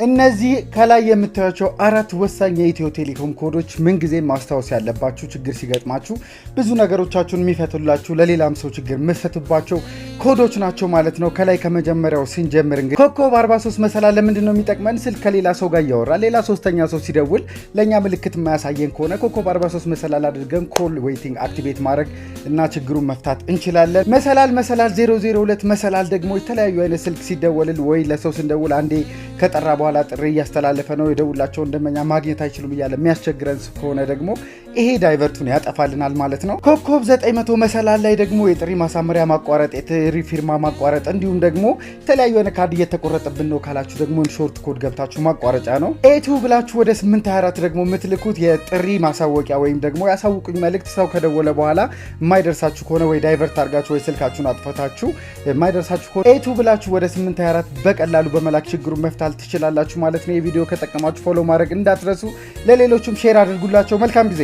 እነዚህ ከላይ የምታዩቸው አራት ወሳኝ የኢትዮ ቴሌኮም ኮዶች ምንጊዜ ማስታወስ ያለባችሁ፣ ችግር ሲገጥማችሁ ብዙ ነገሮቻችሁን የሚፈቱላችሁ፣ ለሌላም ሰው ችግር የምትፈቱባቸው ኮዶች ናቸው ማለት ነው። ከላይ ከመጀመሪያው ስንጀምር እንግዲህ ኮከብ 43 መሰላል ለምንድን ነው የሚጠቅመን? ስልክ ከሌላ ሰው ጋር እያወራ ሌላ ሶስተኛ ሰው ሲደውል ለእኛ ምልክት የማያሳየን ከሆነ ኮከብ 43 መሰላል አድርገን call waiting activate ማድረግ እና ችግሩን መፍታት እንችላለን። መሰላል መሰላል 002 መሰላል ደግሞ የተለያዩ አይነት ስልክ ሲደወልል ወይ ለሰው ስንደውል አንዴ ከጠራ በኋላ ጥሪ እያስተላለፈ ነው፣ የደውላቸውን ደንበኛ ማግኘት አይችሉም እያለ የሚያስቸግረን ከሆነ ደግሞ ይሄ divert ኡን ያጠፋልናል ማለት ነው። ኮከብ 900 መሰላል ላይ ደግሞ የጥሪ ማሳመሪያ ማቋረጥ፣ የጥሪ ፊርማ ማቋረጥ እንዲሁም ደግሞ የተለያዩ አይነት ካርድ እየተቆረጠብን ነው ካላችሁ ደግሞ short code ገብታችሁ ማቋረጫ ነው። A2 ብላችሁ ወደ 824 ደግሞ የምትልኩት የጥሪ ማሳወቂያ ወይም ደግሞ ያሳውቁኝ መልእክት፣ ሰው ከደወለ በኋላ የማይደርሳችሁ ከሆነ ወይ divert አድርጋችሁ ወይ ስልካችሁን አጥፈታችሁ የማይደርሳችሁ ከሆነ A2 ብላችሁ ወደ 824 በቀላሉ በመላክ ችግሩን መፍታት ትችላላችሁ ማለት ነው። የቪዲዮ ከጠቀማችሁ follow ማድረግ እንዳትረሱ፣ ለሌሎቹም share አድርጉላቸው። መልካም ጊዜ።